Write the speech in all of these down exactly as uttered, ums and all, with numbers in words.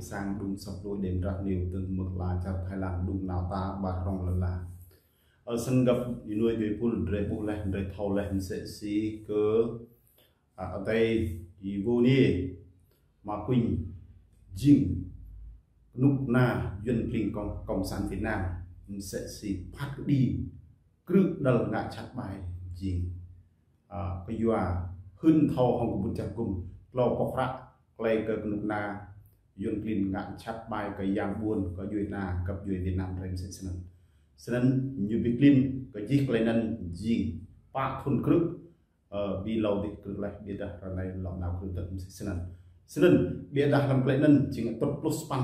Sang đŭng săp lui đêm rah niu tưng mơ̆ng la čar Thái Lan đŭng nao ta ba rŏng lăn la. Ơ, snăn găp ênuê djuê pul drei ƀuh leh, drei thâo leh msĕ si kơ a, adei Y-Vô Niê, Ma Quynh, jing knŭk kna yuăn klin cộng, cộng sản Việt Nam, msĕ si phat kđi krư̆ đăl ngă jhat ƀai jing. A, kyua hưn thâo hŏng kbŭt čar gŭm, tlâo pŏk hră, klei kơ knŭk kna yuăn klin ngă jhat ƀai kơ yang ƀuôn, kơ djuê ana, găp djuê Việt Nam drei msĕ snăn. Snăn ñu bi klin kơ jih klei anăn jing pă thŭn krư̆, ơ, bi lâo dih krư̆ leh, ƀiădah ară anei lŏ nao krư̆ dơ̆ng msĕ snăn. Snăn, ƀiădah hlăm klei anăn jing atŭt pluh sa păn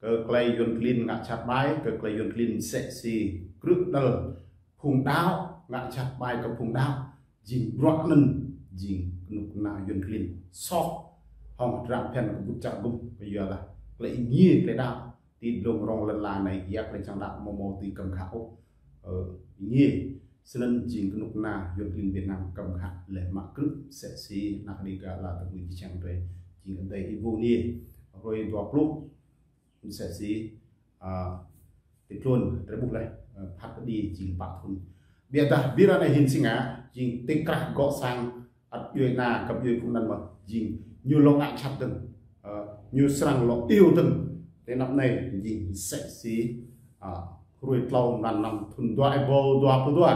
kơ klei yuăn klin ngă jhat ƀai, kơ klei yuăn klin msĕ si krư̆ đăl phung đăo ngă jhat ƀai kơ phung đăo, jing bruă anăn, jing knŭk kna yuăn klin soh hŏng hdră bhiăn kbŭt čar gŭm, kyuadah klei êngiê klei đăo ti dlông rŏng lăn la anei, ya klei čiăng đăo amâo mâo dưi kăm khă ôh. Ơ, êngiê, snăn jing knŭk kna yuăn klin Việt Nam kăm khă leh mă krư̆ msĕ si anak Đêga ala tơpui jih jang drei, jing adei Y-Vô Niê, hruê dua pluh, msĕ si, a, ti tluôn drei ƀuh leh, a, phat kđi jing pă thŭn. Ƀiădah bi ară anei hĭn si ngă, jing ti krah gŏ sang ăt djuê ana găp djuê phung anăn mơh, jing ñu lŏ ngă jhat dơ̆ng, a, ñu srăng lŏ iêu dơ̆ng. Ti anăp anei jing msĕ si, a, hruê tlâo mlan năm thŭn dua êbâo dua pluh dua.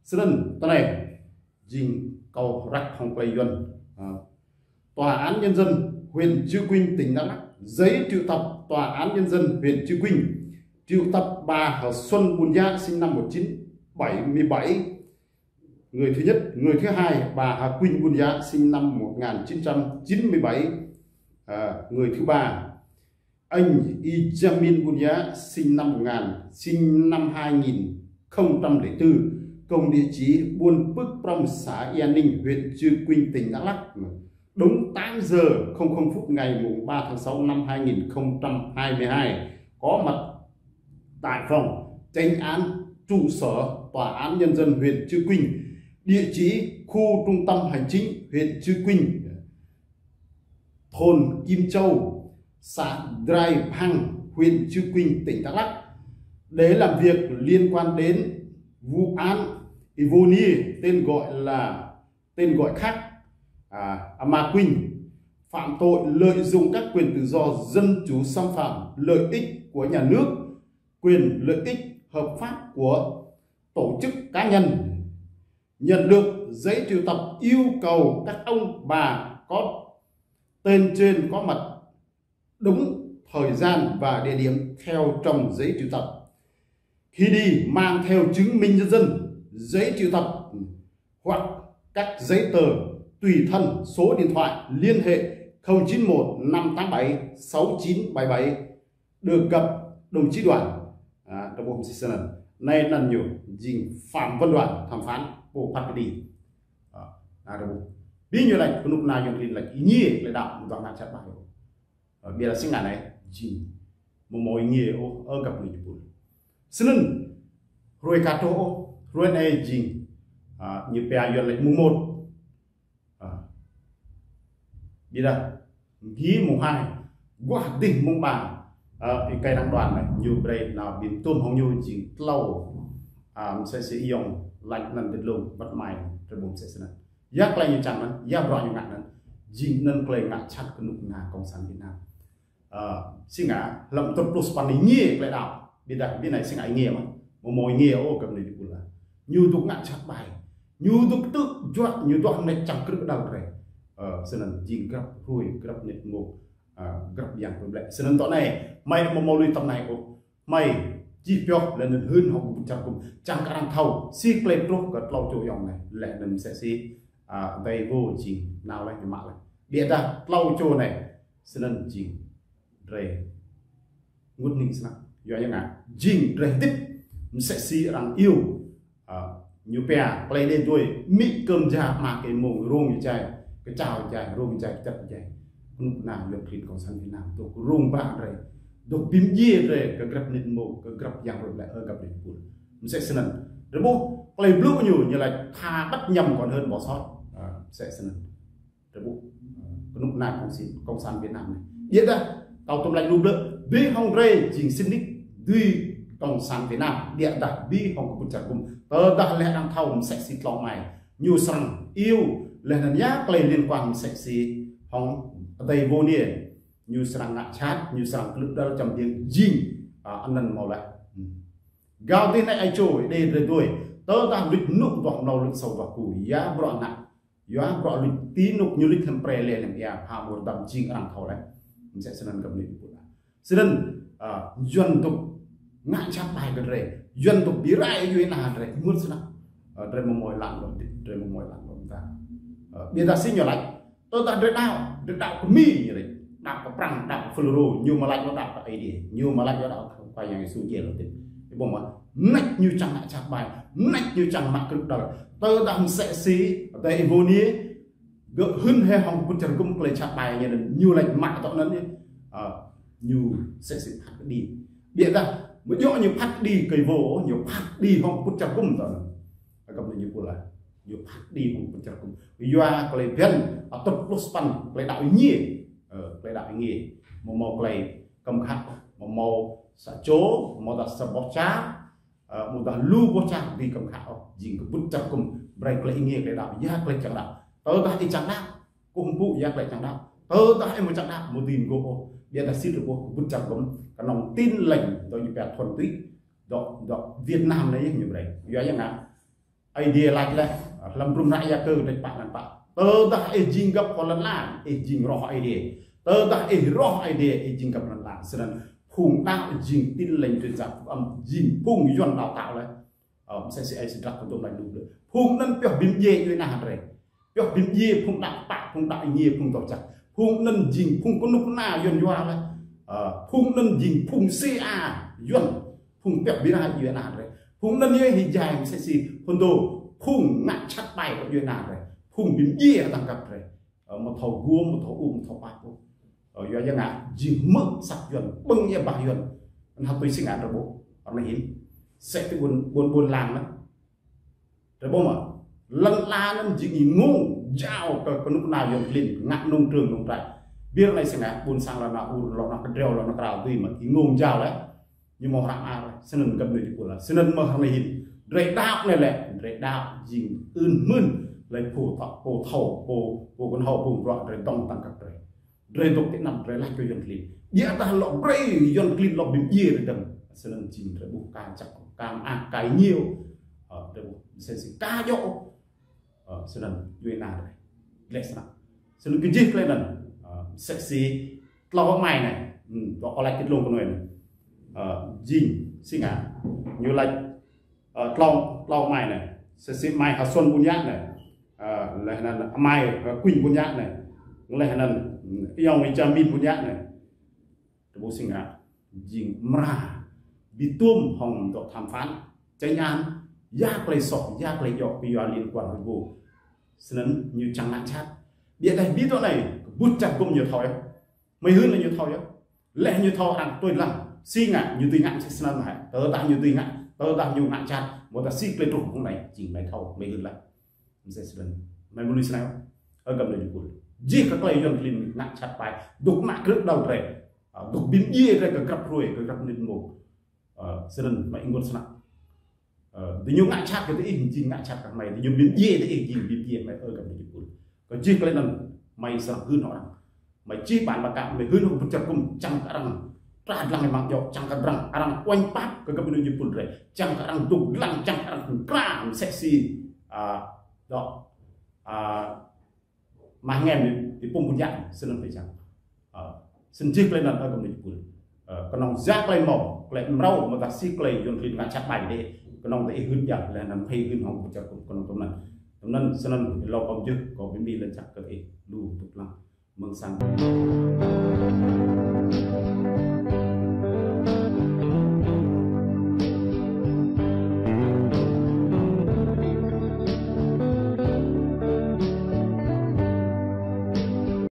Snăn ti anei jing kâo răk hŏng klei yuăn. À, Tòa án Nhân dân huyện Chư Kuin, tỉnh Đắk Lắk, giấy triệu tập Tòa án Nhân dân huyện Chư Kuin, triệu tập bà Hà Xuân Buôn Giá, sinh năm một chín bảy mươi bảy, người thứ nhất. Người thứ hai, bà Hà Quỳnh Buôn Giá, sinh năm một nghìn chín trăm chín mươi bảy, à, người thứ ba. Anh Y Jamin Buôn Giá, sinh năm một ngàn, sinh năm hai nghìn không trăm lẻ tư, cùng địa chỉ Buôn Pưk Prông, xã Ia Ninh, huyện Chư Quynh, tỉnh Đắk Lắk. Đúng tám giờ không không phút ngày mùng ba tháng sáu năm hai nghìn không trăm hai mươi hai, có mặt tại phòng chánh án, trụ sở Tòa án Nhân dân huyện Chư Quynh, địa chỉ khu trung tâm hành chính huyện Chư Quynh, thôn Kim Châu, xã Drai Phang, huyện Chư Quynh, tỉnh Đắk Lắk, để làm việc liên quan đến vụ án Y Vô Niê, tên gọi là, tên gọi khác, à, Ama Quynh, phạm tội lợi dụng các quyền tự do dân chủ, xâm phạm lợi ích của nhà nước, quyền lợi ích hợp pháp của tổ chức cá nhân. Nhận được giấy triệu tập yêu cầu các ông bà có tên trên có mặt đúng thời gian và địa điểm theo trong giấy triệu tập. Khi đi, mang theo chứng minh nhân dân, giấy triệu tập hoặc các giấy tờ tùy thân, số điện thoại liên hệ không chín một năm tám bảy sáu chín bảy bảy, được gặp đồng chí Đoàn. À, trong hôm Sissanan. Nay năn ñu jing Phạm Văn Đoàn, thẩm phán, pô phat kđi. À, à, trong hôm. Bi ñu lač, knŭk kna yuăn klin lač, êngiê klei đăo, mdang na chat ƀai. Ơ, ƀiădah si ngă anei, jing amâo mâo êngiê ôh, ơ găp djuê pul. Snăn, hruê ka truh ôh, hruê anei jing, à, ñu pia yuăn lač mùng một. À. Ƀiădah, gi mùng hai, aguah dih mùng ba, à, êkei đăng đoàn anei, ñu brei nao bi tuôm hŏng ñu jing tlâo, à, msĕ si ayŏng lač anăn ti dlông, wăt mai, drei ƀuh msĕ snăn. Ya klei ñu čiăng anăn, ya bruă ñu ngă anăn, jing anăn klei ngă jhat knŭk kna cộng sản Việt Nam. Ơ, si ngă, hlăm atŭt pluh sa păn êngiê klei đăo, ƀiădah bi anei si ngă êngiê mơh, amâo mâo êngiê ôh găp djuê pul. Ñu dôk ngă jhat ƀai, ñu dôk ktư̆ juă, ñu dôk mnêč čiăng krư̆ đăl drei. Ơ, snăn jing grăp hruê, grăp mnĭt mông, ơ, grăp yang hruê lĕ. Snăn tơ anei, hmei amâo mâo lui tăm anei ôh. Hmei, čih pioh leh anăn hưn hŏng kbŭt čar gŭm, čiăng kơ arăng thâo, si klei truh kơ tlâo čô ayŏng anei, leh anăn msĕ si, à, adei Y Vô jing nao leh ñu mă leh. Ƀiădah tlâo čô anei, snăn jing drei ênguôt hnĭng snăk. Yua ya ngă, jing drei hdĭp msĕ si arăng iêu, à, ñu pia, klei dê djuê, amĭ kơm ja ama kơ mông, rông jai, kčao jai, rông jai, kčăt jai. Knŭk kna yuăn klin cộng sản Việt Nam, dôk rông ba drei, dôk bi mdjiê drei, kơ grăp mnĭt mông, kơ grăp yang hruê lĕ, ơ găp djuê pul. Msĕ snăn. Drei ƀuh, klei blŭ ñu, ñu lač tha bắt nhầm còn hơn bỏ sót. À, msĕ snăn. Drei ƀuh, knŭk kna cộng sản, cộng sản Việt Nam anei. Ƀiădah, Tâo tŭm lač lu blư̆, bi hŏng drei jing sĭt nik dưi Cộng sản Việt Nam, ƀiădah bi hŏng kbŭt čar gŭm. Tơdah leh arăng thâo msĕ si tlâo amai, ñu srăng iêu, leh anăn ya klei liên quan msĕ si hŏng adei vô niê, ñu srăng ngă jhat, ñu srăng klưp dăl čăm biêng jing, a, anăn mâo leh. Gao ti anei ai čô, đei drei dui. Tơdah luč nuk duah mlâo luč sâu duah ku, ya bruă ngă. Ya bruă luč ti nuk ñu luč hlăm pre leh hlăm ia, ha mur dam jing arăng thâo leh. Msĕ snăn găp ni put. Snăn, a, yuăn dôk ngă jhat ƀai kơ drei. Yuăn dôk bi rai yui na drei. Mŭt snăn. A, drei mâo mâo lăn lŏ, drei mâo mâo lăn lŏ ta. A, ƀiădah si ñu lač. Tơdah drei đăo, drei đăo kơ Mi ñu lač. Đăo kơ Prăng, đăo kơ Fulro, ñu mâo lač đăo kơ Aê Diê. Ñu mâo lač đăo kơ Khua Yang Yêsu jel ti. Ih ƀuh mơh, mnêč ñu čiăng ngă jhat ƀai, mnêč ñu čiăng mă krư̆ dăl. Tơdah msĕ si, adei vô niê, gơ̆ hưn hĕ hŏng kbŭt čar gŭm klei jhat ƀai ñu anăn, ñu lač mă tŏ anăn ñu. A, ñu msĕ si phat kđi. Ƀiădah, mjŏ ñu phat kđi kơ vô, ñu phat kđi hŏng kbŭt čar gŭm tŏ anăn. Găp ni ñu pul leh. Ñu phat kđi hŏng kbŭt čar gŭm. Yua klei bhiăn, atŭt pluh sa păn, klei đăo êngiê. Ơ, klei đăo êngiê. Mâo mâo klei kăm khă, mâo mâo sa čô, mâo dah sa boh čar, ơ, mâo dah lu boh čar dưi kăm khă ôh. Jing kbŭt čar gŭm, brei klei êngiê klei đăo, ya klei čiăng đăo. Tơdah ih čiăng đăo, kkuh mpŭ ya klei čiăng đăo. Tơdah ih amâo čiăng đăo, amâo dưi mgô̆ ôh. Ƀiădah sĭt ih ƀuh kbŭt čar gŭm, knŏng Tin Lành, dŏ ñu pia thuần túy, dŏ, dŏ Việt Nam anei ñu brei. Yua ya ngă. Aê Diê lač leh, hlăm hdruôm hră Yakơ kdrêč pă hlăm pă. Tơdah ih jing găp hŏng lăn ala, ih jing roh Aê Diê. Tơdah ih roh Aê Diê, ih jing găp lăn ala. Snăn phung đăo jing Tin Lành truyền giáo, ăm jing phung yuăn đào tạo leh. Ơ, msĕ si ai sĭt rak kơ tŭm lač lu blư̆. Phung anăn pioh bi mdjiê yui na drei. Pioh bi mdjiê phung đăo kpă, phung đăo êngiê, phung tâo čăk. Phung anăn jing phung knŭk kna yuăn yua leh. Ơ, phung anăn jing phung C I A yuăn. Phung pioh bi rai yui na drei. Phung anăn yơh hĭ jai msĕ si phŭn dô. Phung ngă jhat ƀai kơ yui na drei. Phung bi mdjiê hdăng găp drei. Ơ, amâo thâo guôm, amâo thâo ung, amâo thâo pap ôh. Ơ, yua ya ngă jing hmư̆ asăp yuăn, ƀơ̆ng êa bah yuăn. Anăn tui si ngă drei ƀuh. Ară anei hĭn. Msĕ ti ƀuôn, ƀuôn, ƀuôn làng anăn. Drei ƀuh mơh. Lăn ala anăn jing êngông jao kơ, kơ knŭk kna yuăn klin, ngă nông trường nông trại. Bi ară anei si ngă, ƀuôn sang lŏ nao ur, lŏ nao kdriâo, lŏ nao krao dưi mơh. Êngông jao leh. Ñu mâo hră mơar, snăn găp ni pul leh. Snăn mơh ară anei hĭn. Drei đăo anei leh, drei đăo jing ưn mưn, leh pô thâo, pô thâo, pô, pô knhâo, pô bruă drei dŏng hdăng găp drei. Drei dôk ti anăp drei lač kơ yuăn klin. Ƀiădah lŏ brei yuăn klin lŏ bi mdjiê drei dơ̆ng. Snăn jing drei ƀuh ka jăk, ka mơak, ka êngiê. Ơ, drei ƀuh msĕ si ka djŏ. Ơ, snăn yui na drei. Dleh snăk. Snăn kơ jih klei anăn. Ơ, msĕ si tlâo amai anei. Hmm, dŏ kâo lač ti dlông knuê anei. Ơ, jing, si ngă. Ñu lač, ơ, tlâo, tlâo amai anei. Msĕ si amai H'Sôn Ƀuôn Yă anei. Ơ, leh anăn amai, ơ, Kuñ Ƀuôn Yă anei. Leh anăn, hmm, ayŏng Êjamin Ƀuôn Yă anei. Drei ƀuh si ngă, jing mra, bi tuôm hŏng dŏ tham phán, chánh án, ya klei soh, ya klei djŏ, kyua liên quan hŏng vô. Snăn ñu čiăng ngă jhat. Ƀiădah bi dŏ anei, kbŭt čar gŭm ñu thâo yơh. Hmei hưn leh ñu thâo yơh. Leh ñu thâo arăng tui lăng, si ngă, ñu dưi ngă msĕ snăn hĕ. Tơdah ñu dưi ngă, tơdah ñu ngă jhat, amâodah si klei truh phung anei, jing hmei thâo, hmei hưn leh. Msĕ snăn. Hmei amâo lui snei. Ơ găp ni jih pul. Jih kơ klei yuăn klin ngă jhat ƀai. Dôk mă krư̆ dăl drei. Ơ, dôk bi mdjiê drei kơ grăp hruê, kơ grăp mnĭt mông. Ơ, snăn hmei ênguôt snăk. Ơ, diñu ngă jhat kơ diih, jing ngă jhat kơ hmei. Diñu bi mdjiê diih, jing bi mdjiê hmei. Ơ găp ni jih pul. Kơ jih klei anăn, hmei srăng hưn hŏng arăng. Hmei čih bản báo cáo, hmei hưn hŏng kbŭt čar gŭm, čiăng kơ arăng trah dlăng êmang djŏ, čiăng kơ arăng, arăng uêñ pap kơ găp ni jih pul drei. Čiăng kơ arăng dôk dlăng, čiăng kơ arăng kra msĕ si, a, dŏ, a, mah ngem ti pum Ƀuôn Yă, snăn hmei čiăng. Ơ, snăn jih klei anăn ơ găp ni jih pul. Ơ, knŏng ya klei mâo, klei mrâo, amâodah si klei yuăn klin ngă jhat ƀai dih. Knŏng diih hưn ya, leh anăn hmei hưn hŏng kbŭt čar gŭm, knŏng tŭm anăn. Tŭm anăn, snăn, êlâo kâo mjưh, kâo bi mni lač jăk kơ diih, lu dôk lăng. Mơ̆ng sang.